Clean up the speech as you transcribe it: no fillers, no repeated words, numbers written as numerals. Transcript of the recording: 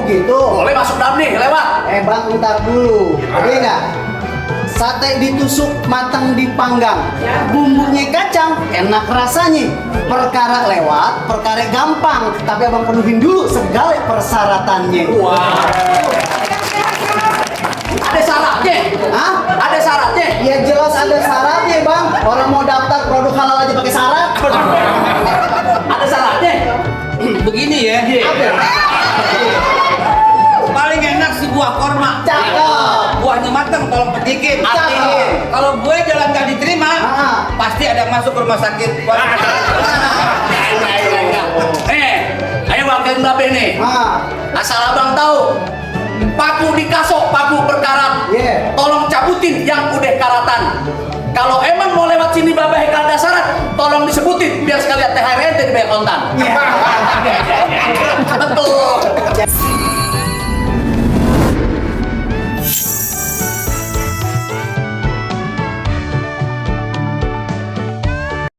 begitu. Boleh masuk dalam nih, lewat. Bang, ntar dulu. Oke nggak? Sate ditusuk matang dipanggang, bumbunya kacang, enak rasanya. Perkara lewat, perkara gampang. Tapi abang penuhin dulu segala persyaratannya. Wah. Ada syaratnya? Hah? Ada syaratnya? Ya jelas ada syaratnya bang. Orang mau daftar produk halal aja pakai syarat. Ada syaratnya? Begini ya. Paling enak sih buah korma. Cakep. Buahnya matang, tolong petikin. Cakep. Kalau gue jalan gak diterima, pasti ada yang masuk ke rumah sakit. Ayo bang, kita berapa ini? Asal abang tahu, paku dikasok, paku berkarat. Tolong cabutin yang udah karatan. Kalau emang mau lewat sini babah hekal dasarat, tolong disebutin biar sekalian THR ente dibayar kontan. Betul.